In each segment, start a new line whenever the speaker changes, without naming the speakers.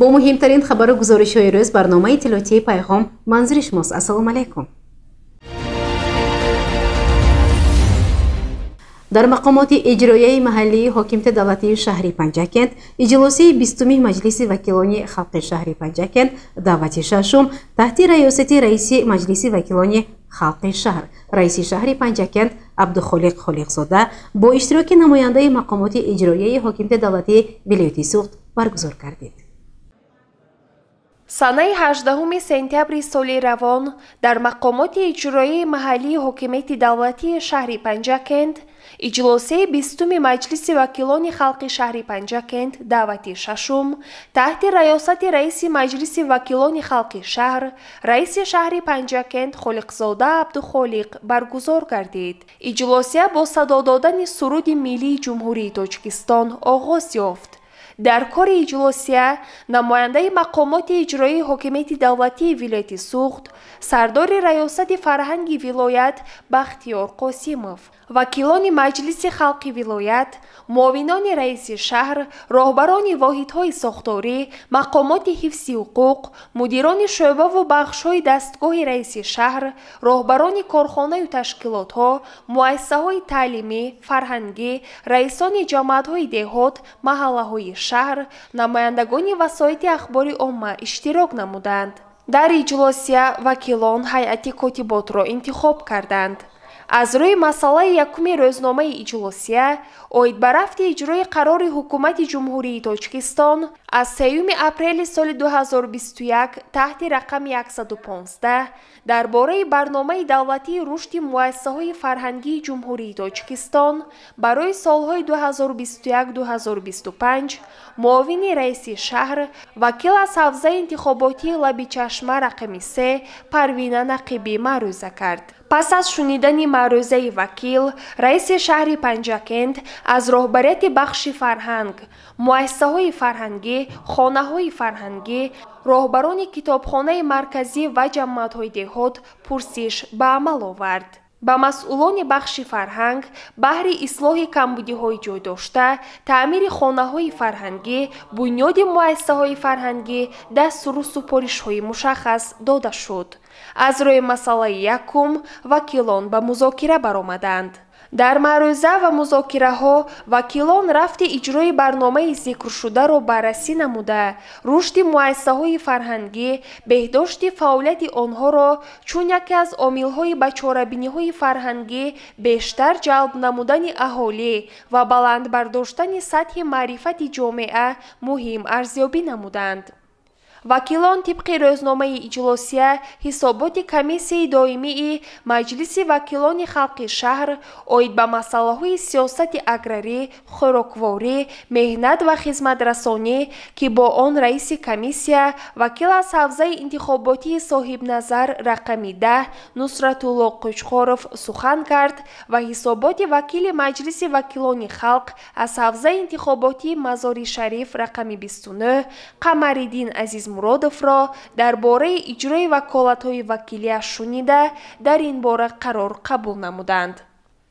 Бо муҳимтарин хабару гузоришҳои рӯз барномаи иттилоотии Пайғом манзури шумост. Ассалому алайкум. Дар мақомоти иҷроияи маҳаллии ҳокимияти давлатии шаҳри Панҷакент иҷлосияи 20-уми Маҷлиси вакилони халқи шаҳри Панҷакент даъвати шашум таҳти раёсати раиси Маҷлиси вакилони халқи шаҳр, раиси шаҳри Панҷакент Абдухолиқ Холиқзода бо иштироки намояндаи мақомоти иҷроияи ҳокимияти давлатии вилояти Суғд баргузор гардид.
Санаи 18 сентябри соли равон дар мақомоти иҷроияи маҳаллии ҳокимияти давлатии шаҳри Панҷакент иҷлосияи 20-уми Маҷлиси вакилони халқи шаҳри Панҷакент даъвати шашум таҳти раёсати раиси Маҷлиси вакилони халқи шаҳр, раиси шаҳри Панҷакент Холиқзода Абдухолиқ баргузор гардид. Иҷлосия бо садо додани суруди миллии Ҷумҳурии Тоҷикистон оғоз ёфт. Дар кори иҷлосия намояндаи мақомоти иҷроии ҳокимияти давлатии вилояти Суғд, сардори раёсати фарҳанги вилоят Бахтиёр Қосимов, вакилони Маҷлиси халқи вилоят, муовинони раиси шаҳр, роҳбарони воҳидҳои сохторӣ, мақомоти ҳифзи ҳуқуқ, мудирони шӯъбаву бахшҳои дастгоҳи раиси шаҳр, роҳбарони корхонаю ташкилотҳо, муассисаҳои таълимӣ, фарҳангӣ, раисони ҷамоатҳои деҳот, маҳаллаҳои шаҳр, намояндагони васоити ахбори омма иштирок намуданд. Дар иҷлосия вакилон ҳайати котиботро интихоб карданд. Аз рӯи масъалаи якуми рӯзномаи иҷлосия оид ба рафти иҷрои қарори Ҳукумати Ҷумҳурии Тоҷикистон аз 3 апрели соли 2021 таҳти рақами 115 дар бораи барномаи давлатии рушди муассисаҳои фарҳангии Ҷумҳурии Тоҷикистон барои солҳои 2021-2025 муовини раиси шаҳр, вакил аз ҳавзаи интихоботии Лаби Чашма рақами 3 Парвина Нақибӣ маърӯза кард. Пас аз шунидани маърӯзаи вакил, раиси шаҳри Панҷакент аз роҳбарияти бахши фарҳанг, муассисаҳои фарҳангӣ, хонаҳои фарҳангӣ, роҳбарони китобхонаи марказӣ ва ҷамоатҳои деҳот пурсиш ба амал овард. Ба масъулони бахши фарҳанг баҳри ислоҳи камбудиҳои ҷойдошта, таъмири хонаҳои фарҳангӣ, бунёди муассисаҳои фарҳангӣ дастуру супоришҳои мушаххас дода шуд. Аз рӯи масъалаи якум вакилон ба музокира баромаданд. Дар маърӯза ва музокираҳо вакилон рафти иҷрои барномаи зикршударо баррасӣ намуда, рушди муассисаҳои фарҳангӣ, беҳдошти фаъолияти онҳоро чун яке аз омилҳои ба чорабиниҳои фарҳангӣ бештар ҷалб намудани аҳолӣ ва баланд бардоштани сатҳи маърифати ҷомеа муҳим арзёбӣ намуданд. Вакилон тибқи рӯзномаи иҷлосия ҳисоботи комиссияи доимии Маҷлиси вакилони халқи шаҳр оид ба масъалаҳои сиёсати аграрӣ, хӯрокворӣ, меҳнат ва хизматрасонӣ, ки бо он раиси комиссия вакил аз ҳавзаи интихоботии соҳибназар рақами 10 Нусратулло Қӯчқоров сухан кард ва ҳисоботи вакили Маҷлиси вакилони халқ аз ҳавзаи интихоботии Мазори Шариф рақами 29 Қамариддин Азиз Муродовро дар бораи иҷрои ваколатҳои вакилиаш шунида, дар ин бора қарор қабул намуданд.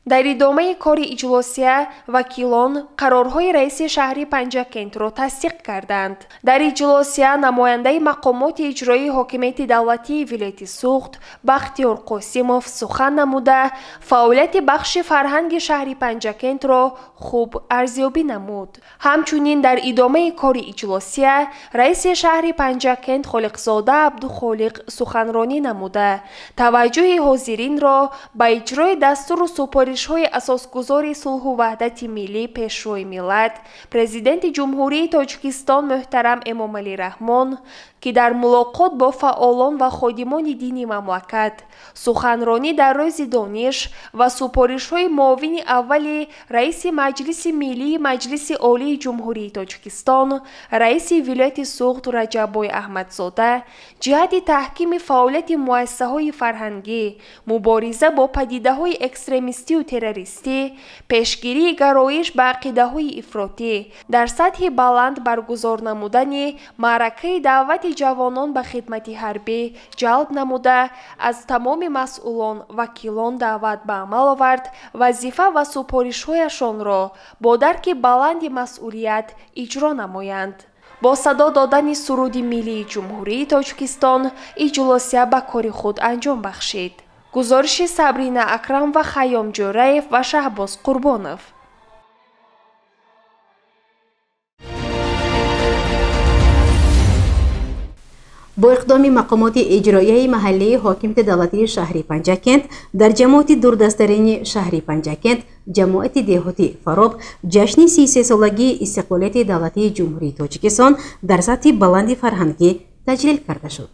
Дар идомаи кори иҷлосия вакилон қарорҳои раиси шаҳри Панҷакентро тасдиқ карданд. Дар иҷлосия намояндаи мақомоти иҷроии ҳокимияти давлатии вилояти Суғд Бахтиёр Қосимов сухан намуда, фаъолияти бахши фарҳанги шаҳри Панҷакентро хуб арзёбӣ намуд. Ҳамчунин дар идомаи кори иҷлосия раиси шаҳри Панҷакент Холиқзода Абдухолиқ суханронӣ намуда, таваҷҷӯҳи ҳозиринро ба иҷрои дастуру супоришҳои асосгузори сулҳу ваҳдати миллӣ, Пешвои миллат, Президенти Ҷумҳурии Тоҷикистон муҳтарам Эмомалӣ Раҳмон, ки дар мулоқот бо фаъолон ва ходимони дини мамлакат, суханронӣ дар рӯзи дониш ва супоришҳои муовини аввали раиси Маҷлиси миллии Маҷлиси Олии Ҷумҳурии Тоҷикистон, раиси вилояти Суғд Раҷаббой Аҳмадзода ҷиҳати таҳкими фаъолияти муассисаҳои фарҳангӣ, мубориза бо падидаҳои экстремистию террористӣ, пешгирии гароиш ба ақидаҳои ифротӣ, дар сатҳи баланд баргузор намудани маъракаи даъвати ҷавонон ба хидмати ҳарбӣ ҷалб намуда, аз тамоми масъулон вакилон даъват ба амал овард, вазифа ва супоришҳояшонро бо дарки баланди масъулият иҷро намоянд. Бо садо додани суруди миллии Ҷумҳурии Тоҷикистон иҷлосия ба кори худ анҷом бахшид. Гузориши Сабрина Акрам ва Хайём Ҷӯраев ва Шаҳбоз Қурбонов.
Бо иқдоми мақомоти иҷроияи маҳаллии ҳокимияти давлатии шаҳри Панҷакент дар ҷамоати дурдасттарини шаҳри Панҷакент, ҷамоати деҳоти Фароб, ҷашни 33-солагии истиқлолияти давлатии Ҷумҳурии Тоҷикистон дар сатҳи баланди фарҳангӣ таҷлил карда шуд.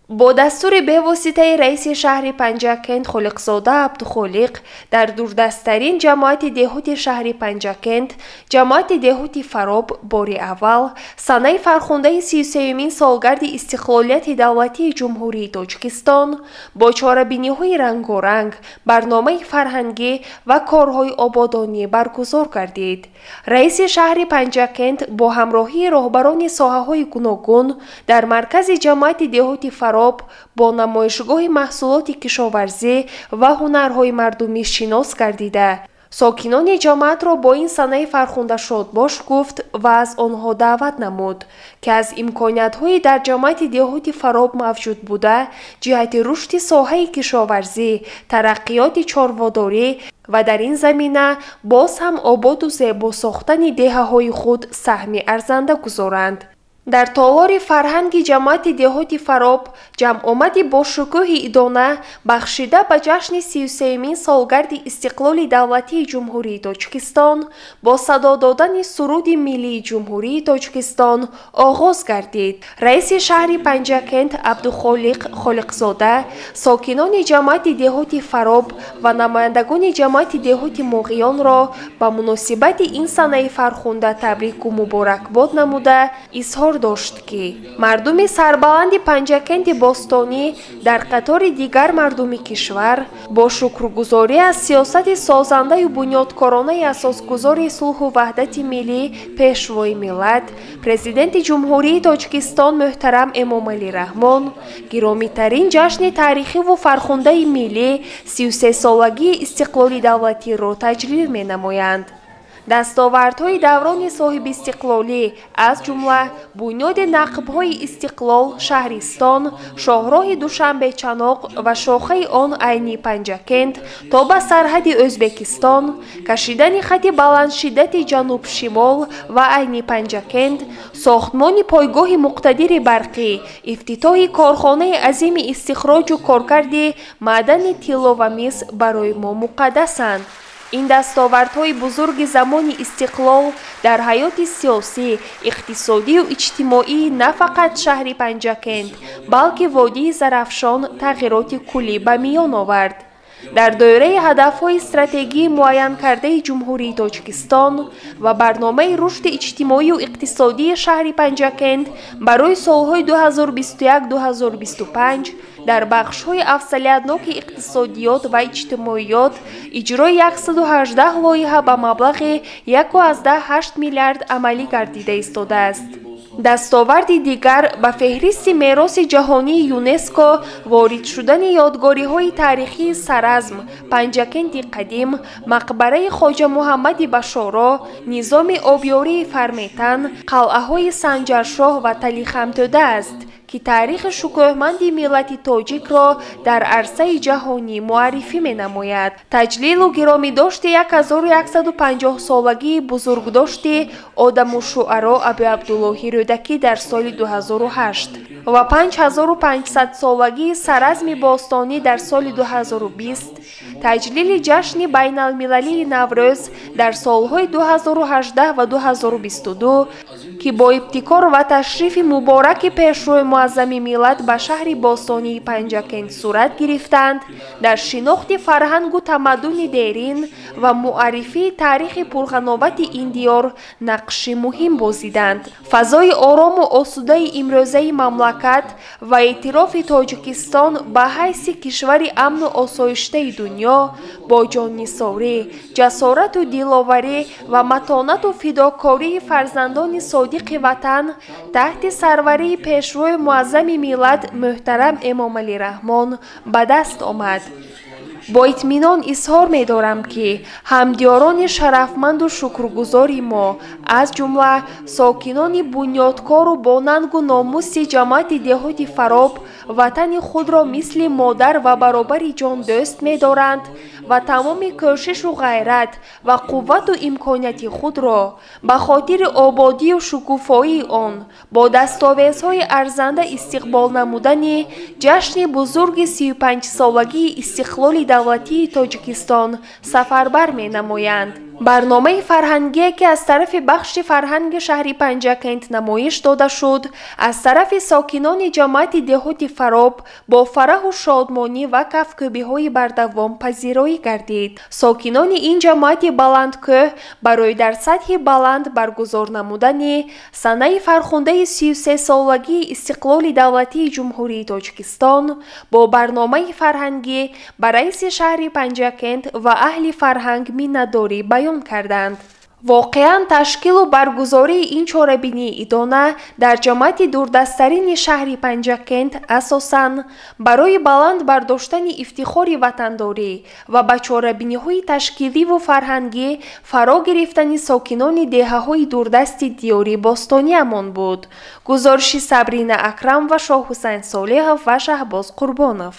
Бо дастури бевоситаи раиси шаҳри Панҷакент Холиқзода Абдухолиқ дар дурдасттарин ҷамоати деҳоти шаҳри Панҷакент, ҷамоати деҳоти Фароб, бори аввал санаи фархундаи 33-юмин солгарди истиқлолияти давлатии Ҷумҳурии Тоҷикистон бо чорабиниҳои рангоранг, барномаи фарҳангӣ ва корҳои ободонӣ баргузор гардид. Раиси шаҳри Панҷакент бо ҳамроҳии роҳбарони соҳаҳои гуногун дар маркази ҷамоати деҳоти Фароб бо намоишгоҳи маҳсулоти кишоварзӣ ва ҳунарҳои мардумӣ шинос гардида, сокинони ҷамоатро бо ин санаи фархунда шодбош гуфт ва аз онҳо даъват намуд, ки аз имкониятҳои дар ҷамоати деҳоти Фароб мавҷуд буда, ҷиҳати рушди соҳаи кишоварзӣ, тараққиёти чорводорӣ ва дар ин замина боз ҳам ободу зебо сохтани деҳаҳои худ саҳми арзанда гузоранд. Дар толори фарҳанги ҷамоати деҳоти Фароб ҷамъомади бошукӯҳи идона бахшида ба ҷашни 33-юмин солгарди истиқлоли давлатии Ҷумҳурии Тоҷикистон бо садо додани суруди миллии Ҷумҳурии Тоҷикистон оғоз гардид. Раиси шаҳри Панҷакент Абдухолиқ Холиқзода сокинони ҷамоати деҳоти Фароб ва намояндагони ҷамоати деҳоти Моғиёнро ба муносибати ин санаи фархунда табрику муборакбод намуда изҳор дошт, ки мардуми сарбаланди Панҷакенти бостонӣ дар қатори дигар мардуми кишвар бо шукргузорӣ аз сиёсати созандаю бунёдкоронаи асосгузори сулҳу ваҳдати миллӣ, Пешвои миллат, Президенти Ҷумҳурии Тоҷикистон муҳтарам Эмомалӣ Раҳмон гиромитарин ҷашни таърихиву фархундаи миллӣ 33-солагии истиқлоли давлатиро таҷлил менамоянд. Дастовардҳои даврони соҳибистиқлолӣ, аз ҷумла бунёди нақбҳои Истиқлол, Шаҳристон, шоҳроҳи Душанбе-Чаноқ ва шохаи он Айни Панҷакент то ба сарҳади Ӯзбекистон, кашидани хати баландшиддати ҷануб-шимол ва Айни Панҷакент, сохтмони пойгоҳи муқтадири барқӣ, ифтитоҳи корхонаи азими истихроҷу коркарди маъдани тилло ва мис барои мо муқаддасанд. Ин дастовардҳои бузурги замони истиқлол дар ҳаёти сиёсӣ, иқтисодию иҷтимоии на фақат шаҳри Панҷакент, балки водии Зарафшон тағйироти куллӣ ба миён овард. Дар доираи ҳадафҳои стратегии муайянкардаи Ҷумҳурии Тоҷикистон ва барномаи рушди иҷтимоию иқтисодии шаҳри Панҷакент барои солҳои 2021-2025 дар бахшҳои афзалиятноки иқтисодиёт ва иҷтимоиёт иҷрои 118 лоиҳа ба маблағи 1,8 миллиард амалӣ гардида истодааст. Дастоварди дигар ба феҳристи мероси ҷаҳонии ЮНЕСКО ворид шудани ёдгориҳои таърихии Саразм, Панҷакенти қадим, мақбараи Хоҷа Муҳаммади Башоро, низоми обёрии Фарметан, қалъаҳои Санҷаршоҳ ва Талихамтӯда аст, ки таърихи шукӯҳманди миллати тоҷикро дар арсаи ҷаҳонӣ муаррифӣ менамояд. Таҷлилу гиромидошти 1150-солагии бузургдошти одаму шуаро Абуабдуллоҳи Рӯдакӣ дар соли 2008 ва 5500-солагии Саразми бостонӣ дар соли 2020, таҷлили ҷашни байналмилалии Наврӯз дар солҳои 2018 ва 2022, ки бо ибтикор ва ташрифи мубораки Пешвои муаззами миллат ба шаҳри бостонии Панҷакент сурат гирифтанд, дар шинохти фарҳангу тамаддуни дерин ва муаррифии таърихи пурғановати ин диёр нақши муҳим бозиданд. Фазои орому осудаи имрӯзаи мамлакат ва эътирофи Тоҷикистон ба ҳайси кишвари амну осоиштаи дунё бо ҷоннисорӣ, ҷасорату диловарӣ ва матонату фидокории фарзандони содиқи ватан таҳти сарварии Пешвои муаззами миллат муҳтарам Эмомалӣ Раҳмон ба даст омад. Бо итминон изҳор медорам, ки ҳамдиёрони шарафманду шукргузори мо, аз ҷумла сокинони бунёдкору бо нангу номуси ҷамоати деҳоти Фароб, ватани худро мисли модар ва баробари ҷон дӯст медоранд ва тамоми кӯшишу ғайрат ва қуввату имконияти худро ба хотири ободию шукуфоии он бо дастовезҳои арзанда истиқбол намудани ҷашни бузурги 35-солагии истиқлоли давлатии Тоҷикистон сафарбар менамоянд. Барномаи фарҳангие, ки аз тарафи бахши фарҳанги шаҳри Панҷакент намоиш дода шуд, аз тарафи сокинони ҷамоати деҳоти Фароб бо фараҳу шодмонӣ ва кафкӯбиҳои бардавом пазироӣ гардид. Сокинони ин ҷамоати баландкӯҳ барои дар сатҳи баланд баргузор намудани санаи фархундаи 33-солагии истиқлоли давлатии Ҷумҳурии Тоҷикистон бо барномаи фарҳангӣ ба раиси шаҳри Панҷакент ва аҳли фарҳанг миннатдорӣ баён карданд. Воқеан, ташкилу баргузории ин чорабинии идона дар ҷамоати дурдасттарини шаҳри Панҷакент асосан барои баланд бардоштани ифтихори ватандорӣ ва ба чорабиниҳои ташкиливу фарҳангӣ фаро гирифтани сокинони деҳаҳои дурдасти диёри бостониамон буд. Гузориши Сабрина Акрам ва Шоҳҳусайн Солеҳов ва Шаҳбоз Қурбонов.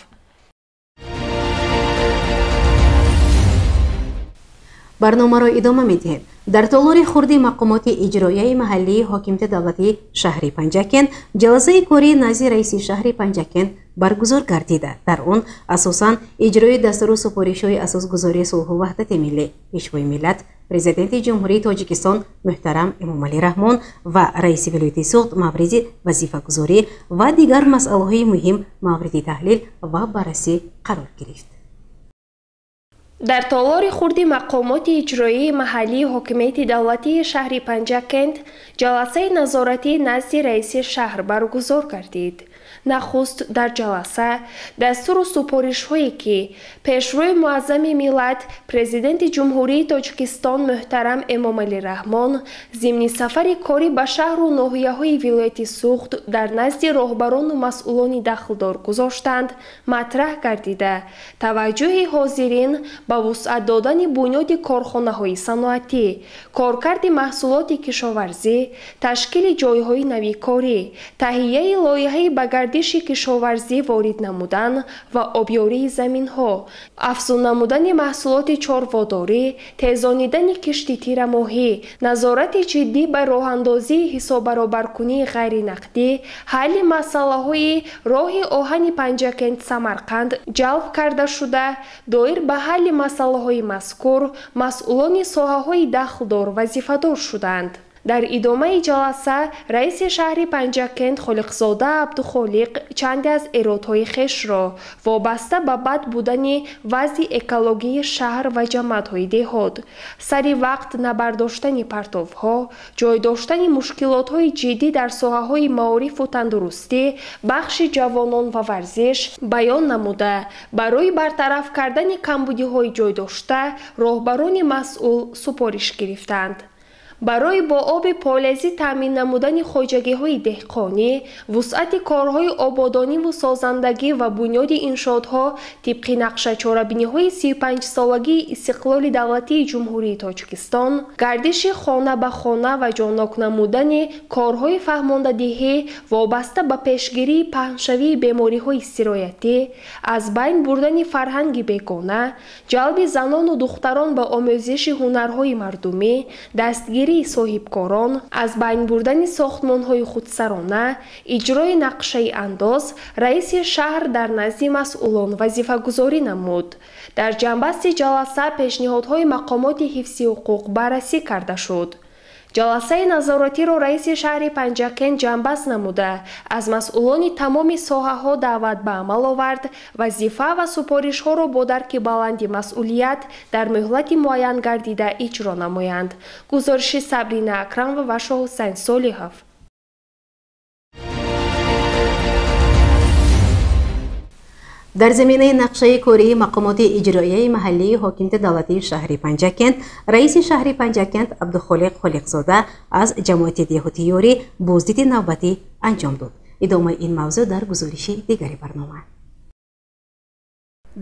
Барномаро идома медиҳем. Дар толори хурди мақомоти иҷроияи маҳаллии ҳокимияти давлатии шаҳри Панҷакент ҷаласаи кории назди раиси шаҳри Панҷакент баргузор гардида. Дар он асосан иҷрои дастуру супоришҳои асосгузории сулҳу ваҳдати миллӣ, Пешвои миллат, Президенти Ҷумҳурии Тоҷикистон муҳтарам Эмомалӣ Раҳмон ва раиси вилояти Суғд мавриди вазифагузорӣ ва дигар масъалаҳои муҳим мавриди таҳлил ва баррасӣ қарор гирифт.
Дар толори хурди мақомоти иҷроии маҳаллии ҳокимияти давлатии шаҳри Панҷакент ҷаласаи назоратӣ назди раиси шаҳр баргузор гардид. Нахуст дар ҷаласа дастуру супоришҳое, ки Пешвои муаззами миллат, Президенти Ҷумҳурии Тоҷикистон муҳтарам Эмомалӣ Раҳмон зимни сафари корӣ ба шаҳру ноҳияҳои вилояти Суғд дар назди роҳбарону масъулони дахлдор гузоштанд, матраҳ гардида, таваҷҷӯҳи ҳозирин ба вусъат додани бунёди корхонаҳои саноатӣ, коркарди маҳсулоти кишоварзӣ, ташкили ҷойҳои нави корӣ, таҳияи лоиҳаи ба гардиши кишоварзӣ ворид намудан ва обёрии заминҳо, афзун намудани маҳсулоти чорводорӣ, тезонидани кишти тирамоҳӣ, назорати ҷиддӣ ба роҳандозии ҳисоббаробаркунии ғайринақдӣ, ҳалли масъалаҳои роҳи оҳани Панҷакент Самарқанд ҷалб карда шуда, доир ба ҳалли масъалаҳои мазкур масъулони соҳаҳои дахлдор вазифадор шуданд. Дар идомаи ҷаласа раиси шаҳри Панҷакент Холиқзода Абдухолиқ чанде аз эродҳои хешро вобаста ба бад будани вазъи экологии шаҳр ва ҷамоатҳои деҳот, сари вақт набардоштани партовҳо, ҷой доштани мушкилотҳои ҷиддӣ дар соҳаҳои маорифу тандурустӣ, бахши ҷавонон ва варзиш баён намуда, барои бартараф кардани камбудиҳои ҷойдошта роҳбарони масъул супориш гирифтанд. Барои бо оби полезӣ таъмин намудани хоҷагиҳои деҳқонӣ, вусъати корҳои ободониву созандагӣ ва бунёди иншоотҳо тибқи нақша чорабиниҳои 35-солагии истиқлоли давлатии Ҷумҳурии Тоҷикистон, гардиши хона ба хона ва ҷоннок намудани корҳои фаҳмондадиҳӣ вобаста ба пешгирии паҳншавии бемориҳои сироятӣ, аз байн бурдани фарҳанги бегона, ҷалби занону духтарон ба омӯзиши ҳунарҳои мардумӣ, дастгирии соҳибкорон, аз байн бурдани сохтмонҳои худсарона, иҷрои нақшаи андоз, раиси шаҳр дар назди масъулон вазифагузорӣ намуд. Дар ҷамъбасти ҷаласа пешниҳодҳои мақомоти ҳифзи ҳуқуқ баррасӣ карда шуд. Ҷаласаи назоратиро раиси шаҳри Панҷакент ҷамъбаст намуда, аз масъулони тамоми соҳаҳо даъват ба амал овард, вазифа ва супоришҳоро бо дарки баланди масъулият дар муҳлати муайян гардида иҷро намоянд. Гузориши Сабрина Акрамова ва Шоҳҳусайн Солиҳов.
Дар заминаи нақшаи кории мақомоти иҷроияи маҳаллии ҳокимияти давлатии шаҳри Панҷакент, раиси шаҳри Панҷакент Абдухолиқ Холиқзода аз ҷамоати деҳоти Ёрӣ боздиди навбатӣ анҷом дод. Идомаи ин мавзӯъ дар гузориши дигари барнома.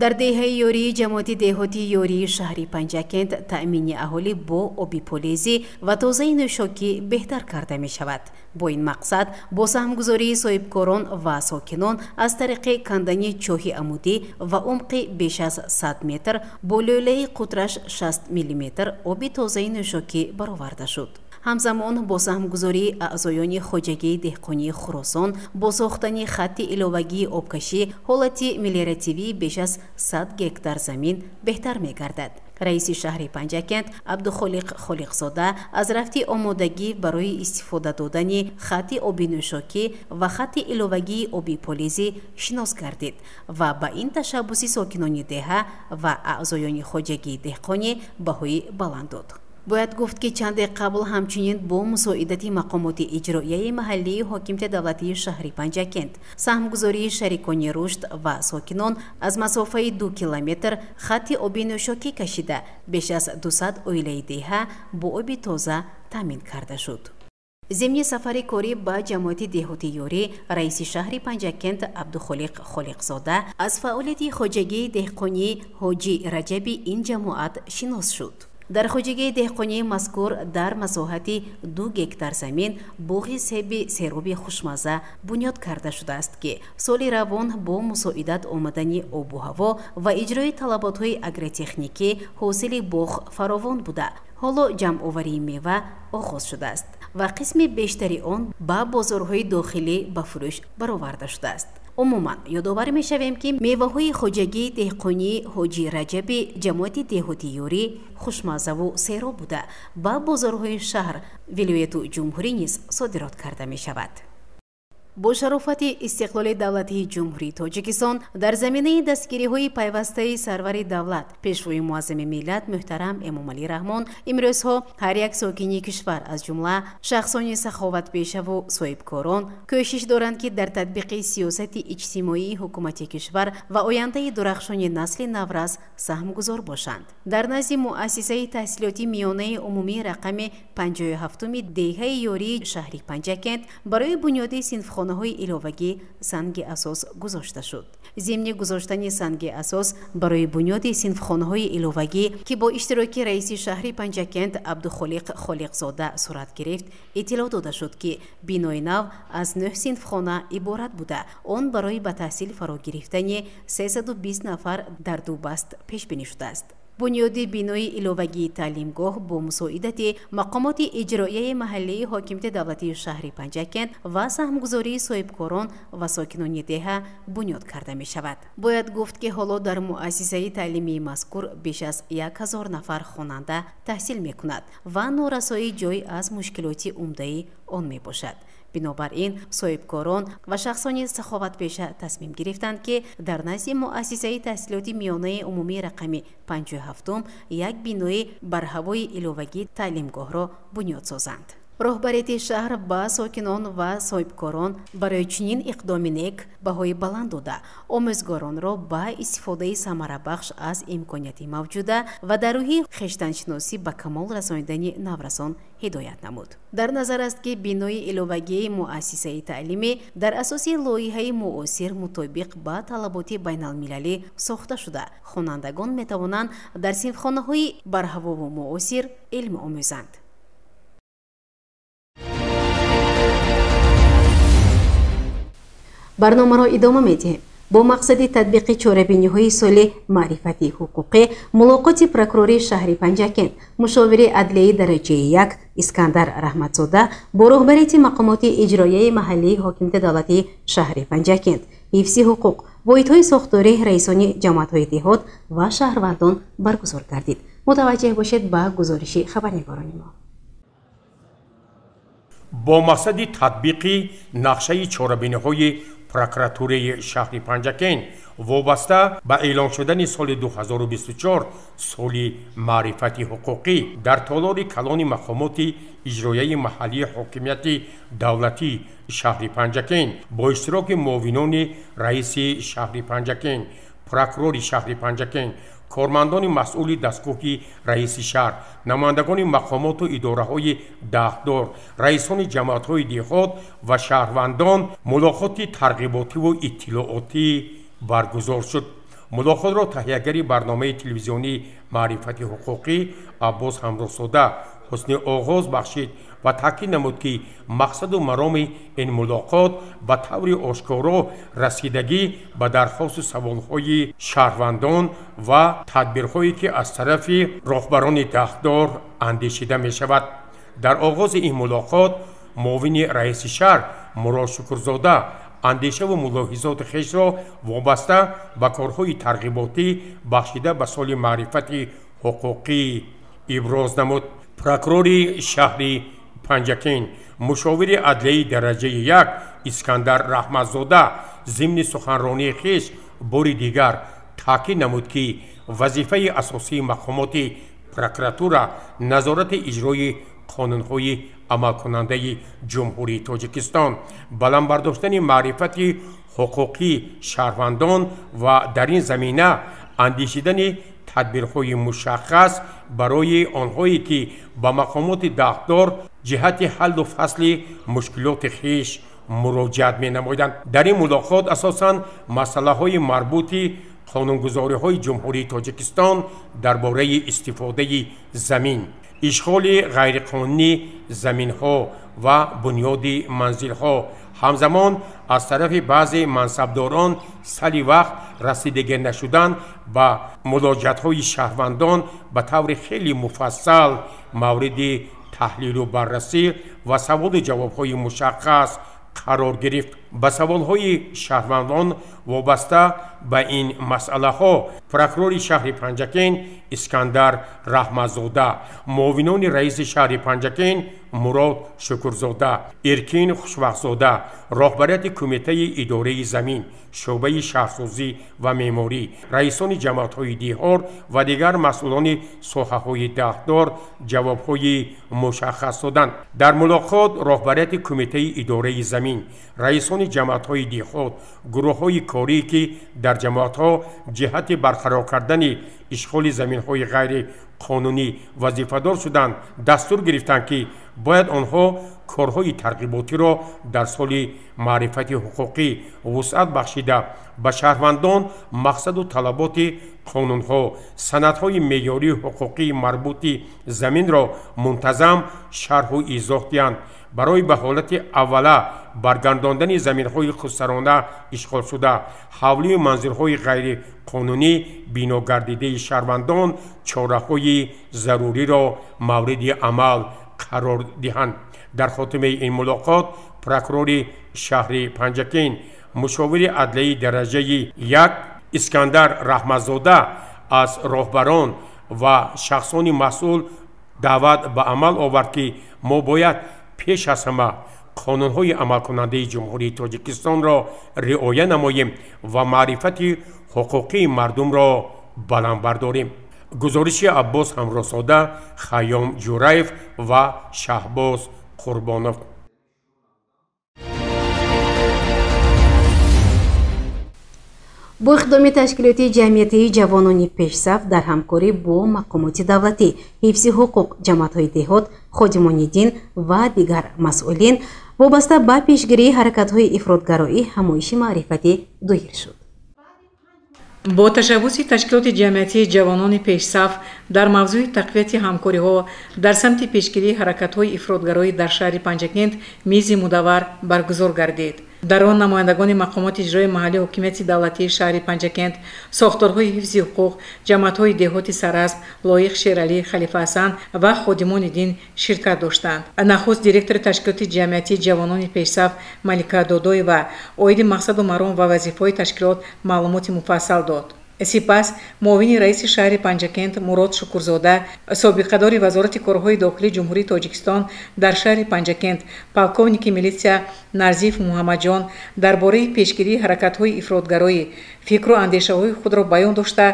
Дар деҳаи Ёрии ҷамоати деҳоти Ёрии шаҳри Панҷакент таъмини аҳолӣ бо оби полезӣ ва тозаи нӯшокӣ беҳтар карда мешавад. Бо ин мақсад бо саҳмгузории соҳибкорон ва сокинон аз тариқи кандани чоҳи амудӣ ва умқи беш аз 100 метр бо лӯлаи қутраш 60 миллиметр оби тозаи нӯшокӣ бароварда шуд. Ҳамзамон бо саҳмгузории аъзоёни хоҷагии деҳқонии Хуросон бо сохтани хатти иловагии обкашӣ ҳолати мелиоративии беш аз 100 гектар замин беҳтар мегардад. Раиси шаҳри Панҷакент Абдухолиқ Холиқзода аз рафти омодагӣ барои истифода додани хатти оби нӯшокӣ ва хатти иловагии оби полезӣ шинос гардид ва ба ин ташаббуси сокинони деҳа ва аъзоёни хоҷагии деҳқонӣ баҳои баланд дод. Бояд гуфт, ки чанде қабл ҳамчунин бо мусоидати мақомоти иҷроияи маҳаллии ҳокимияти давлатии шаҳри Панҷакент саҳмгузории шарикони рушд ва сокинон аз масофаи 2 километр хатти оби нӯшокӣ кашида беш аз 200 оилаи деҳа бо оби тоза таъмин карда шуд. Зимни сафари корӣ ба ҷамоати деҳоти Ёрӣ раиси шаҳри Панҷакент Абдухолиқ Холиқзода аз фаъолияти хоҷагии деҳқонии Ҳоҷи Раҷаби ин ҷамоат шинос шуд. Дар хоҷагии деҳқонии мазкур дар масоҳати 2 гектар замин боғи себи сероби хушмазза бунёд карда шудааст, ки соли равон бо мусоидат омадани обу ҳаво ва иҷрои талаботҳои агротехникӣ ҳосили боғ фаровон буда, ҳоло ҷамъоварии мева оғоз шудааст ва қисми бештари он ба бозорҳои дохилӣ ба фурӯш бароварда шудааст. Умуман ёдовар мешавем, ки меваҳои хоҷагии деҳқонии Ҳоҷи Раҷаби ҷамоати деҳоти Ёрӣ хушмаззаву сероб буда, ба бозорҳои шаҳр, вилояту ҷумҳурӣ низ содирот карда мешавад. Бо шарофати истиқлоли давлатии Ҷумҳурии Тоҷикистон дар заминаи дастгириҳои пайвастаи сарвари давлат, пешвои муаззами миллат муҳтарам Эмомалӣ Раҳмон, имрӯзҳо ҳар як сокини кишвар, аз ҷумла шахсони саховатпешаву соҳибкорон, кӯшиш доранд, ки дар татбиқи сиёсати иҷтимоии ҳукумати кишвар ва ояндаи дурахшони насли наврас саҳмгузор бошанд. Дар назди муассисаи таҳсилоти миёнаи умумии рақами 57-уми деҳаи Ёрии шаҳри Панҷакент барои бунёди синфхона хонаҳои иловагӣ санги асос гузошта шуд. Зимни гузоштани санги асос барои бунёди синфхонаҳои иловагӣ, ки бо иштироки раиси шаҳри Панҷакент Абдухолиқ Холиқзода сурат гирифт, иттилоъ дода шуд, ки бинои нав аз 9 синфхона иборат буда, он барои ба таҳсил фаро гирифтани 320 нафар дар ду баст пешбинӣ шудааст. Бунёди бинои иловагии таълимгоҳ бо мусоидати мақомоти иҷроияи маҳаллии ҳокимияти давлатии шаҳри Панҷакент ва саҳмгузории соҳибкорон ва сокинони деҳа бунёд карда мешавад. Бояд гуфт, ки ҳоло дар муассисаи таълимии мазкур беш аз 1000 нафар хонанда таҳсил мекунад ва норасоии ҷой аз мушкилоти умдаи он мебошад. Бинобар ин соҳибкорон ва шахсони саховатпеша тасмим гирифтанд, ки дар назди муассисаи таҳсилоти миёнаи умумии рақами 57 як бинои барҳавои иловагии таълимгоҳро бунёд созанд. Роҳбарияти шаҳр ба сокинон ва соҳибкорон барои чунин иқдоми нек баҳои баланд дода, омӯзгоронро ба истифодаи самарабахш аз имконияти мавҷуда ва дар рӯҳи хештаншиносӣ ба камол расонидани наврасон ҳидоят намуд. Дар назар аст, ки бинои иловагии муассисаи таълимӣ дар асоси лоиҳаи муосир мутобиқ ба талаботи байналмилалӣ сохта шуда, хонандагон метавонанд дар синфхонаҳои барҳавову муосир илм омӯзанд. Барномаро идома медиҳем. Бо мақсади татбиқи чорабиниҳои соли маърифати ҳуқуқӣ мулоқоти прокурори шаҳри Панҷакент, мушовири адлияи дараҷаи 1 Искандар Раҳматзода бо роҳбарияти мақомоти иҷроияи маҳаллии ҳокимияти давлатии шаҳри Панҷакент, ҳифзи ҳуқуқ, воҳидҳои сохторӣ, раисони ҷамоатҳои деҳот ва шаҳрвандон баргузор гардид. Мутаваҷҷеҳ бошед ба гузориши хабарнигорони мо.
Бо мақсади татбиқи нақшаи чорабиниҳои прокуратураи шаҳри Панҷакент вобаста ба эълон шудани соли 2024 соли маърифати ҳуқуқӣ дар толори калони мақомоти иҷроияи маҳаллии ҳокимияти давлатии шаҳри Панҷакент бо иштироки муовинони раиси шаҳри Панҷакент, прокурори шаҳри Панҷакент, кормандони масъули дастгоҳи раиси шаҳр, намояндагони мақомоту идораҳои дахлдор, раисони ҷамоатҳои деҳот ва шаҳрвандон мулоқоти тарғиботиву иттилоотӣ баргузор шуд. Мулоқотро таҳиягари барномаи телевизионии маърифати ҳуқуқӣ Аббос Ҳамроҳзода ҳусни оғоз бахшид ва таъкид намуд, ки мақсаду мароми ин мулоқот ба таври ошкоро расидагӣ ба дархосту саволҳои шаҳрвандон ва тадбирҳое ки аз тарафи роҳбарони дахлдор андешида мешавад. Дар оғози ин мулоқот муовини раиси шаҳр Мурод Шукрзода андешаву мулоҳизоти хешро вобаста ба корҳои тарғиботӣ бахшида ба соли маърифати ҳуқуқӣ иброз намуд. Прокурори шаҳри Панҷакент, мушовири адлияи дараҷаи 1 Искандар Раҳматзода зимни суханронии хеш бори дигар таъкид намуд, ки вазифаи асосии мақомоти прокуратура назорати иҷрои қонунҳои амалкунандаи Ҷумҳурии Тоҷикистон, баланд бардоштани маърифати ҳуқуқии шаҳрвандон ва дар ин замина андешидани тадбирҳои мушаххас барои онҳое ки ба мақомоти дахлдор ҷиҳати ҳаллу фасли мушкилоти хеш муроҷиат менамоянд. Дар ин мулоқот асосан масъалаҳои марбути қонунгузориҳои Ҷумҳурии Тоҷикистон дар бораи истифодаи замин, ишғоли ғайриқонунии заминҳо ва бунёди манзилҳо, ҳамзамон аз тарафи баъзе мансабдорон сари вақт расидагӣ нашудан ба муроҷиатҳои шаҳрвандон ба таври хеле муфассал мавриди таҳлилу баррасӣ ва саволу ҷавобҳои мушаххас қарор гирифт. Ба саволҳои шаҳрвандон вобаста ба ин масъалаҳо прокурори шаҳри Панҷакент Искандар Раҳматзода, муовинони раиси шаҳри Панҷакент Мурод Шукрзода, Эркин Хушвақтзода, роҳбарияти кумитаи идораи замин, шӯъбаи шаҳрсозӣ ва меъморӣ, раисони ҷамоатҳои деҳор ва дигар масъулони соҳаҳои дахлдор ҷавобҳои мушаххас доданд. Дар мулоқот роҳбарияти кумитаи идораи замин, раисони ҷамоатҳои деҳот, гурӯҳҳои корӣ ки дар ҷамоатҳо ҷиҳати барқарор кардани ишғоли заминҳои ғайриқонунӣ вазифадор шуданд, дастур гирифтанд, ки бояд онҳо корҳои тарғиботиро дар соли маърифати ҳуқуқӣ вусъат бахшида ба шаҳрвандон мақсаду талаботи қонунҳо, санадҳои меъёрии ҳуқуқии марбути заминро мунтазам шарҳу изоҳ диҳанд. Барои ба ҳолати аввала баргардондани заминҳои хусарона ишғолшуда, ҳавлию манзилҳои ғайриқонунӣ биногардидаи шаҳрвандон чораҳои заруриро мавриди амал қарор диҳанд. Дар хотимаи ин мулоқот прокурори шаҳри Панҷакент, мушовири адлияи дараҷаи 1 Искандар Раҳматзода аз роҳбарон ва шахсони масъул даъват ба амал овард, ки мо бояд пеш аз ҳама қонунҳои амалкунандаи Ҷумҳурии Тоҷикистонро риоя намоем ва маърифати ҳуқуқии мардумро баланд бардорем. Гузориши Аббос Ҳамроҳзода, Хайём Ҷураев ва Шаҳбоз Қурбонов.
Бо иқдоми ташкилоти ҷамъиятии ҷавонони пешсаф дар ҳамкорӣ бо мақомоти давлатӣ, ҳифзи ҳуқуқ, ҷамоатҳои деҳот, ходимони дин ва дигар масъулин вобаста ба пешгирии ҳаракатҳои ифротгароӣ ҳамоиши маърифатӣ доир шуд.
Бо ташаббуси ташкилоти ҷамъиятии ҷавонони пешсаф дар мавзӯи тақвияти ҳамкориҳо дар самти пешгирии ҳаракатҳои ифротгароӣ дар шаҳри Панҷакент мизи мудаввар баргузор гардид. Дар он намояндагони мақомоти иҷрои маҳаллии ҳокимияти давлатии шаҳри Панҷакент, сохторҳои ҳифзи ҳуқуқ, ҷамоатҳои деҳоти Саразм, Лоиқ Шералӣ, Халифа Ҳасан ва ходимони дин ширкат доштанд. Нахуст директори ташкилоти ҷамъиятии ҷавонони пешсаф Малика Додоева оиди мақсаду маром ва вазифаҳои ташкилот маълумоти муфассал дод. Сипас муовини раиси шаҳри Панҷакент Мурод Шукурзода, собиқадори Вазорати корҳои дохилии Ҷумҳурии Тоҷикистон дар шаҳри Панҷакент, полковники милитсия Нарзиев Муҳаммадҷон дар бораи пешгирии ҳаракатҳои ифротгароӣ фикру андешаҳои худро баён дошта,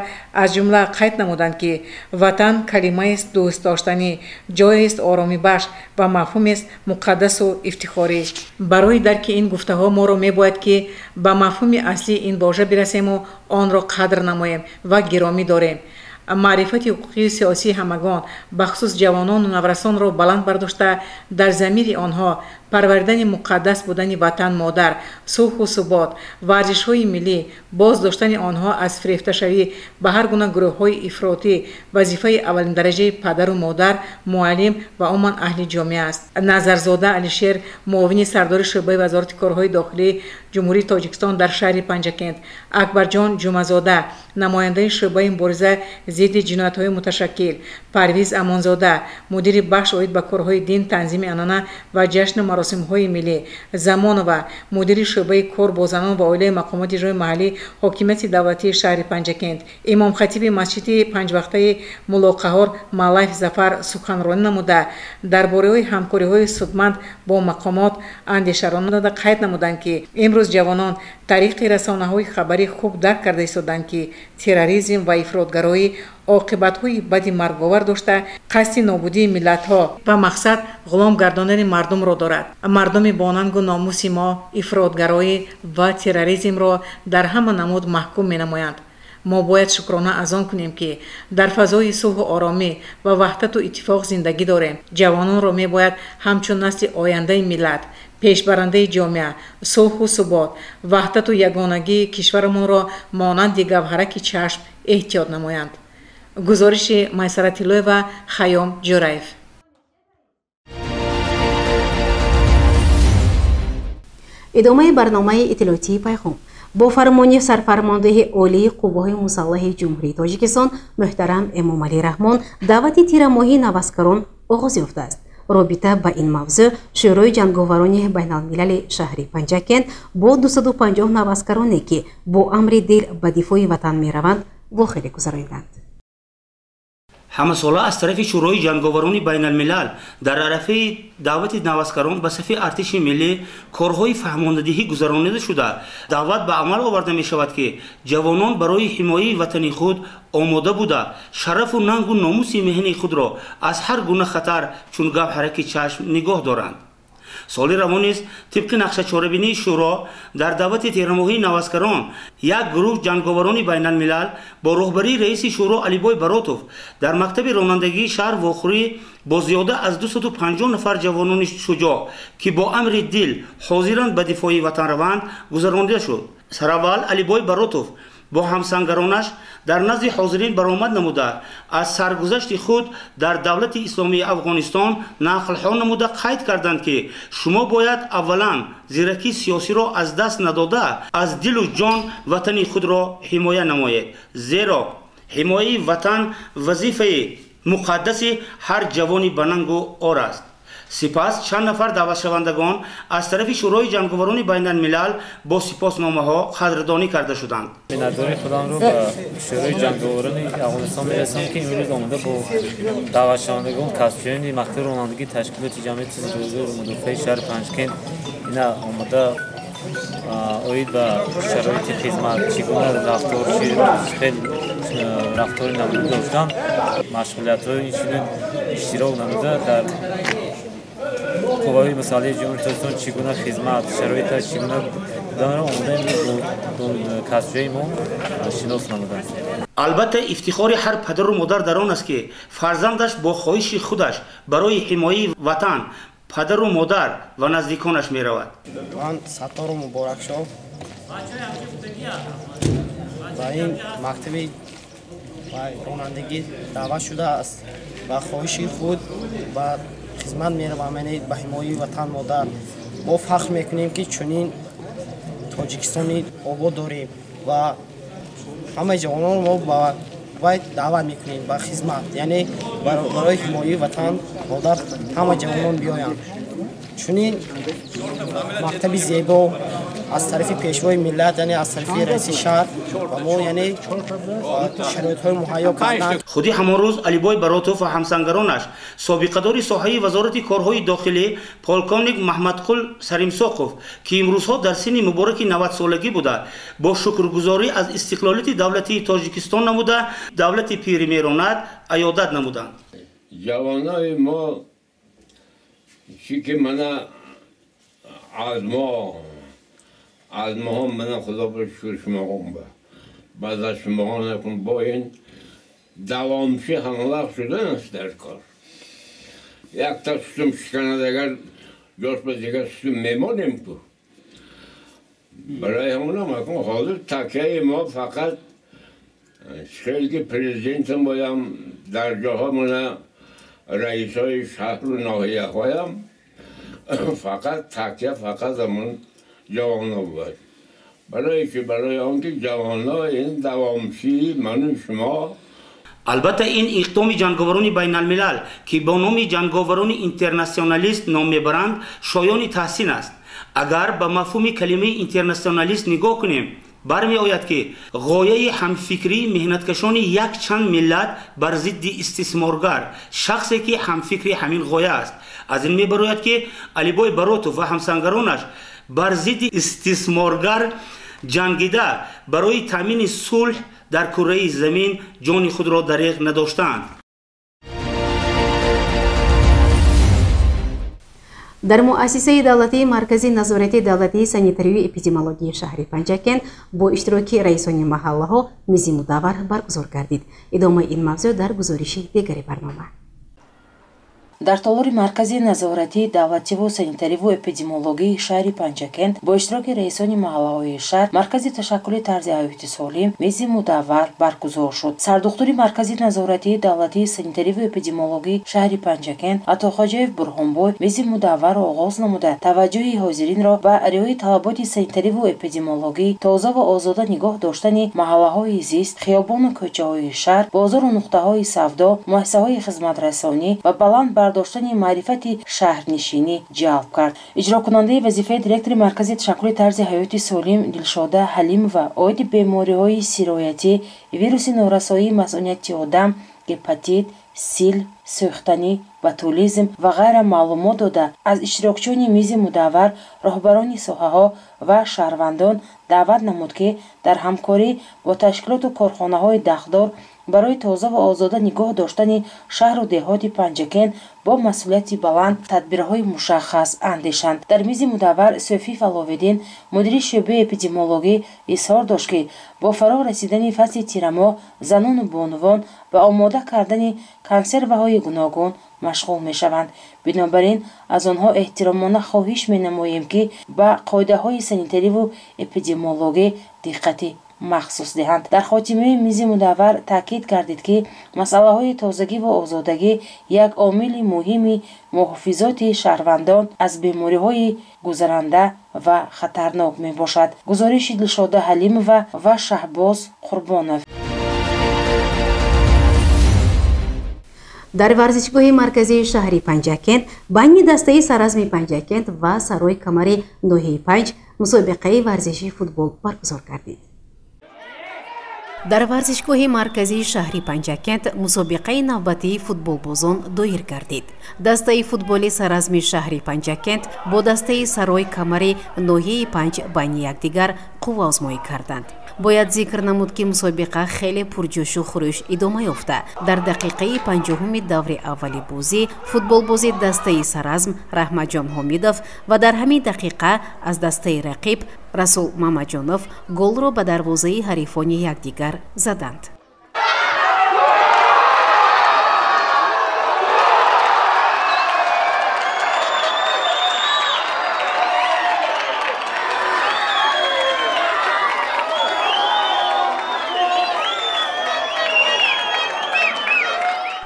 аз ҷумла қайд намуданд, ки ватан калимаест дӯстдоштанӣ, ҷоест оромибахш ва мафҳумест муқаддасу ифтихорӣ. Барои дарки ин гуфтаҳо моро мебояд, ки ба мафҳуми аслии ин вожа бирасему онро қадр намоем ва гиромӣ дорем. Маърифати ҳуқуқию сиёсии ҳамагон, бахусус ҷавонону наврасонро баланд бардошта, дар замири онҳо Парваридани муқаддас будани ватан модар, сулҳу субот, варзишҳои миллӣ, боз доштани онҳо аз фирефташавӣ ба ҳар гуна гурӯҳҳои ифротӣ вазифаи аввалиндараҷаи падару модар, муаллим ва умуман аҳли ҷомеа аст. Назарзода Алишер, муовини сардори шӯъбаи Вазорати корҳои дохилии Ҷумҳурии Тоҷикистон дар шаҳри Панҷакент, Акбарҷон Ҷумазода, намояндаи шӯъбаи мубориза зидди ҷиноятҳои муташаккил, Парвиз Амонзода, мудири бахш оид ба корҳои дин, танзими анъана ва ҷашну маросимҳои миллӣ, Замонова, мудири шӯъбаи кор бо занон ва оилаи мақомоти иҷрои маҳаллӣ ҳокимияти давлатии шаҳри Панҷакент, имомхатиби масҷиди панҷвақтаи Муллоқаҳор Малаев Зафар суханронӣ намуда, дар бораи ҳамкориҳои судманд бо мақомот андешаронӣ дода қайд намуданд, ки имрӯз ҷавонон тариқи расонаҳои хабарӣ хуб дарк карда истоданд, ки терроризм ва ифротгароӣ оқибатҳои бади марговар дошта, қасди нобудии миллатҳо ва мақсад ғулом гардондани мардумро дорад. Мардуми бонангу номуси мо ифротгароӣ ва терроризмро дар ҳама намуд маҳкум менамоянд. Мо бояд шукрона аз он кунем, ки дар фазои сулҳу оромӣ ва ваҳдату иттифоқ зиндагӣ дорем. Ҷавононро мебояд ҳамчун насли ояндаи миллат, пешбарандаи ҷомеа, сулҳу субот, ваҳдату ягонагии кишварамонро монанди гавҳараки чашм эҳтиёт намоянд. Гузориши Майсара Тиллоева, Хайём Ҷӯраев.
Идомаи барномаи иттилоотии Пайғом. Бо фармони сарфармондеҳи олии қувваҳои мусаллаҳи Ҷумҳурии Тоҷикистон муҳтарам Эмомалӣ Раҳмон даъвати тирамоҳии наваскарон оғоз ёфтааст. Робита ба ин мавзӯъ Шӯрои ҷанговарони байналмилали шаҳри Панҷакент бо 250 наваскароне, ки бо амри дил ба дифои ватан мераванд, вохӯрӣ гузарониданд.
Ҳамасола аз тарафи Шӯрои ҷанговарони байналмилал дар арафаи даъвати наваскарон ба сафи артиши миллӣ корҳои фаҳмондадиҳӣ гузаронида шуда, даъват ба амал оварда мешавад, ки ҷавонон барои ҳимояи ватани худ омода буда, шарафу нангу номуси меҳни худро аз ҳар гуна хатар чун гавҳараки чашм нигоҳ доранд. Соли равон низ тибқи нақшачорабинии шӯро дар даъвати терамоҳии наваскарон як гурӯҳ ҷанговарони байналмилал бо роҳбарии раиси шӯро Алибой Баротов дар мактаби ронандагии шаҳр вохӯрӣ бо зиёда аз 250 нафар ҷавонони шуҷоъ, ки бо амри дил ҳозиранд ба дифои ватан раванд, гузаронида шуд. Сараввал Алибой Баротов бо ҳамсангаронаш дар назди ҳозирин баромад намуда, аз саргузашти худ дар давлати исломии Афғонистон нақлҳо намуда қайд карданд, ки шумо бояд аввалан зиракии сиёсиро аз даст надода, аз дилу ҷон ватани худро ҳимоя намоед, зеро ҳимояи ватан вазифаи муқаддаси ҳар ҷавони банангу ор аст. Сипас чанд нафар даъватшавандагон аз тарафи Шӯрои ҷанговарони байналмилал бо сипосномаҳо қадрдонӣ карда шуданд.
Миннатдории худамро ба Шӯрои ҷанговарони Афғонистон мерасонам, ки имрӯз омода бо даъватшавандагон касбҷӯёни мактаби ронандагии ташкилоти ҷамъияти зиддиҳузур мудофиаи шаҳри Панҷакент ина омода оид ба шароити хизмат, чӣ гуна рафтор, хел рафтори намуда доштан, машғулиятҳои инчунин иштирок намуда дар қувваҳои мусаллаҳи Ҷумҳурии Тоҷикистон чӣ гуна хизмат, шароиташ чӣ гуна буданро омода бо касбҷӯи мо шинос намуданд.
Албатта, ифтихори ҳар падару модар дар он аст, ки фарзандаш бо хоҳиши худаш барои ҳимояи ватан, падару модар ва наздиконаш меравад.
Ман Саттору Муборакшоҳ ба ин мактаби ронандагӣ даъват шудааст ба хоҳиши худ ба хизмат меравам, яъне ба ҳимояи ватан модар. Мо фахр мекунем, ки чунин Тоҷикистони обод дорем ва ҳамаи ҷавононро мо ба вай даъват мекунем ба хизмат, яъне барои ҳимояи ватан модар ҳама ҷавонон биёянд. Чунин мактаби зебо аз тарафи пешвои миллат, яъне аз тарафи раиси шаҳр ва мо, яъне шароитҳои муҳайё карданд.
Худи ҳамон рӯз Алибой Баротов ва ҳамсангаронаш собиқадори соҳаи Вазорати корҳои дохилӣ полковник Маҳмадқул Саримсоқов, ки имрӯзҳо дар синни мубораки 90-солагӣ буда, бо шукргузорӣ аз истиқлолияти давлатии Тоҷикистон намуда, давлати пири меронад аёдат намуданд.
Ҷавонои мо чӣ ки мана аз моҳо мана худо ба шукр шумоғон ба баъд аз шумоғон накун бо ин давомчи ҳамавақт шудан аст дар кор. Якта сутум шиканад, агар جاش به دیگه میمانیم کو. برای همونم اکن حاضر تکیه ما فقط خیلی که پرزیدنت بایم در جاها مونه رئیس های شهر و ناحیه هایم فقط تکیه فقط همون جوان ها بود. برای که برای آنکه جوان ها این دوامشی من شما.
Албатта, ин иқдоми ҷанговарони байналмилал, ки бо номи ҷанговарони интернасионалист ном мебаранд, шоёни таҳсин аст. Агар ба мафҳуми калимаи интернасионалист нигоҳ кунем, бармеояд, ки ғояи ҳамфикрии меҳнаткашони якчанд миллат бар зидди истисморгар, шахсе ки ҳамфикри ҳамин ғоя аст. Аз ин мебарояд, ки Алибой Баротов ва ҳамсангаронаш бар зидди истисморгар ҷангида, барои таъмини сулҳ дар кураи замин ҷони худро дареғ надоштаанд.
Дар муассисаи давлатии Маркази назорати давлатии санитарию эпидемиологии шаҳри Панҷакент бо иштироки раисони маҳаллаҳо мизи мудаввар баргузор гардид. Идомаи ин мавзӯъ дар гузориши дигари барнома.
Дар толори Маркази назоратии давлативу санитариву эпидемиологии шаҳри Панҷакент бо иштироки раисони маҳаллаҳои шаҳр Маркази ташаккули тарзи ҳаёти солим мизи мудаввар баргузор шуд. Сардухтури Маркази назоратии давлатии санитариву эпидемиологии шаҳри Панҷакент Атохоҷаев Бурҳонбой мизи мудавварро оғоз намуда, таваҷҷӯҳи ҳозиринро ба риояи талаботи санитариву эпидемиологӣ, тоза ва озода нигоҳ доштани маҳаллаҳои зист, хиёбону кӯчаҳои шаҳр, бозору нуқтаҳои савдо, муассисаҳои хизматрасонӣ ва баланд бардоштани маърифати шаҳрнишинӣ ҷалб кард. Иҷрокунандаи вазифаи директори Маркази ташаккули тарзи ҳаёти солим Дилшода Ҳалимова оиди бемориҳои сироятӣ, вируси норасоии масунияти одам, гепатит, сил, сӯхтанӣ, ботулизм ва ғайра маълумот дода, аз иштирокчиёни мизи мудаввар, роҳбарони соҳаҳо ва шаҳрвандон даъват намуд, ки дар ҳамкорӣ бо ташкилоту корхонаҳои дахлдор барои тоза ва озода нигоҳ доштани шаҳру деҳоти Панҷакент бо масъулияти баланд тадбирҳои мушаххас андешанд. Дар мизи мудаввар Сӯфиев Аловиддин, мудири шӯъбаи эпидемиологӣ, изҳор дошт, ки бо фаро расидани фасли тирамоҳ занону бонувон ба омода кардани консерваҳои гуногун машғул мешаванд. Бинобар ин аз онҳо эҳтиромона хоҳиш менамоем, ки ба қоидаҳои санитариву эпидемиологӣ диққати махсус диҳанд. Дар хотимаи мизи мудаввар таъкид гардид, ки масъалаҳои тозагӣ ва озодагӣ як омили муҳими муҳофизоти шаҳрвандон аз бемориҳои гузаранда ва хатарнок мебошад. Гузориши Дилшода Ҳалимова ва Шаҳбоз Қурбонов.
Дар варзишгоҳи марказии шаҳри Панҷакент байни дастаи Саразми Панҷакент ва Сарои Камари ноҳияи Панҷ мусобиқаи варзиши футбол баргузор гардид. Дар варзишгоҳи марказии шаҳри Панҷакент мусобиқаи навбатии футболбозон доир гардид. Дастаи футболи Саразми шаҳри Панҷакент бо дастаи Сарои Камари ноҳияи Панҷ байни якдигар қувваозмоӣ карданд. Бояд зикр намуд, ки мусобиқа хеле пурҷӯшу хурӯш идома ёфта. Дар дақиқаи 50-уми даври аввали бозӣ футболбози дастаи Саразм Раҳматҷон Ҳомидов ва дар ҳамин дақиқа аз дастаи рақиб Расул Мамаҷонов голро ба дарвозаи ҳарифони якдигар заданд.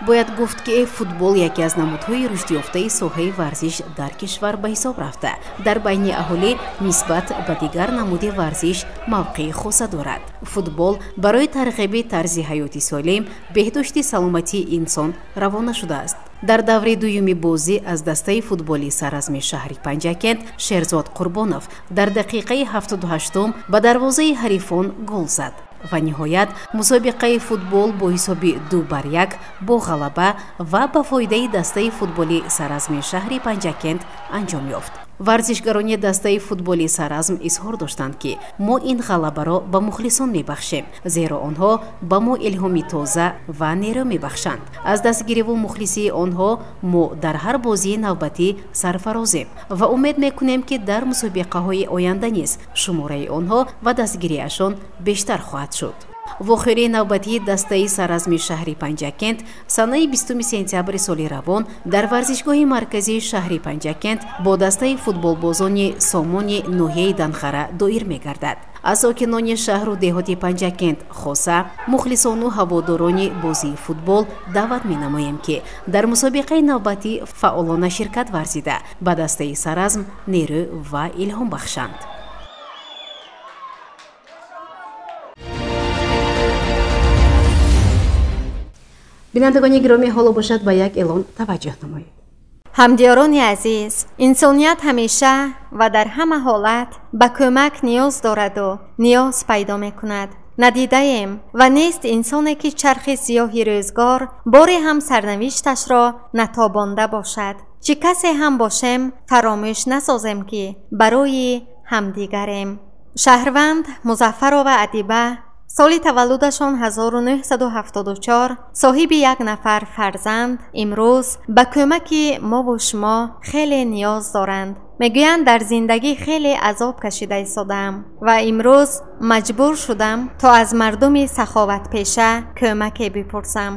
Бояд гуфт, ки футбол яке аз намудҳои рушдёфтаи соҳаи варзиш дар кишвар ба ҳисоб рафта, дар байни аҳолӣ нисбат ба дигар намуди варзиш мавқеи хоса дорад. Футбол барои тарғиби тарзи ҳаёти солим, беҳдошти саломатии инсон равона шудааст. Дар даври дуюми бозӣ аз дастаи футболи Саразми шаҳри Панҷакент Шерзод Қурбонов дар дақиқаи 78-ум ба дарвозаи ҳарифон гол зад ва ниҳоят мусобиқаи футбол бо ҳисоби 2-1 бо ғалаба ва ба фоидаи дастаи футболи Саразми шаҳри Панҷакент анҷом ёфт. Варзишгарони дастаи футболи Саразм изҳор доштанд, ки мо ин ғалабаро ба мухлисон мебахшем, зеро онҳо ба мо илҳоми тоза ва нерӯ мебахшанд. Аз дастгириву мухлисии онҳо мо дар ҳар бозии навбатӣ сарфарозем ва умед мекунем, ки дар мусобиқаҳои оянда низ шумораи онҳо ва дастгириашон бештар хоҳад шуд. Вохӯрии навбатии дастаи саразми шаҳри Панҷакент санаи 20 сентябри соли равон дар варзишгоҳи марказии шаҳри Панҷакент бо дастаи футболбозони Сомони ноҳияи Данхара доир мегардад. Аз сокинони шаҳру деҳоти Панҷакент, хоса мухлисону ҳаводорони бозии футбол даъват менамоем, ки дар мусобиқаи навбатӣ фаъолона ширкат варзида, ба дастаи саразм нерӯ ва илҳом бахшанд. Бинандагони гиромӣ, ҳоло бошад ба як эълон таваҷҷӯҳ намоед.
Ҳамдиёрони азиз, инсоният ҳамеша ва дар ҳама ҳолат ба кӯмак ниёз дораду ниёз пайдо мекунад. Надидаем ва нест инсоне, ки чархи сиёҳи рӯзгор боре ҳам сарнавишташро натобонда бошад. Чӣ касе ҳам бошем, фаромӯш насозем, ки барои ҳамдигарем. Шаҳрванд Музаффарова Адиба, соли таваллудашон 1974, соҳиби як нафар фарзанд, имрӯз ба кӯмаки мову шумо хеле ниёз доранд. Мегӯянд, дар зиндагӣ хеле азоб кашида истодаам ва имрӯз маҷбур шудам, то аз мардуми саховатпеша кӯмаке бипурсам.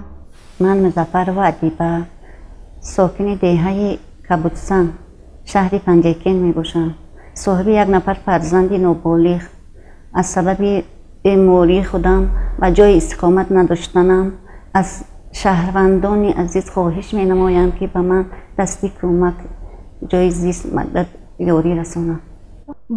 Ман Музаффарова Адиба, сокини деҳаи Кабудсан, шаҳри Панҷакент мебошам. Соҳиби як нафар фарзанди ноболиғ. Аз сабаби бемории худам ва ҷои истиқомат надоштанам аз шаҳрвандони азиз хоҳиш менамоям, ки ба ман дасти кӯмак, ҷои зист, мадад, ёрӣ расонанд.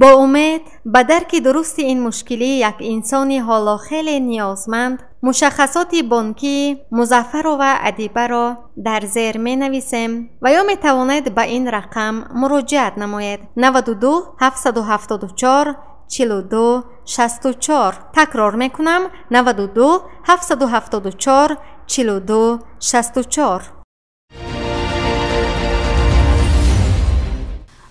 Бо умед ба дарки дурусти ин мушкилӣ як инсони ҳоло хеле ниёзманд, мушаххасоти бонкии Музаффарова Адибаро дар зер менависем ва ё метавонед ба ин рақам муроҷиат намоед: 92 774 42 64. Такрор мекунам: 92 774 42 64.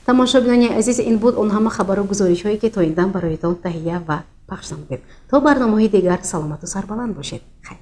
Тамошобинони азиз, ин буд он ҳама хабару гузоришҳое, ки то ин дам бароятон таҳия ва пахш намудем. То барномаҳои дигар саломату сарбаланд бошед. Хайр.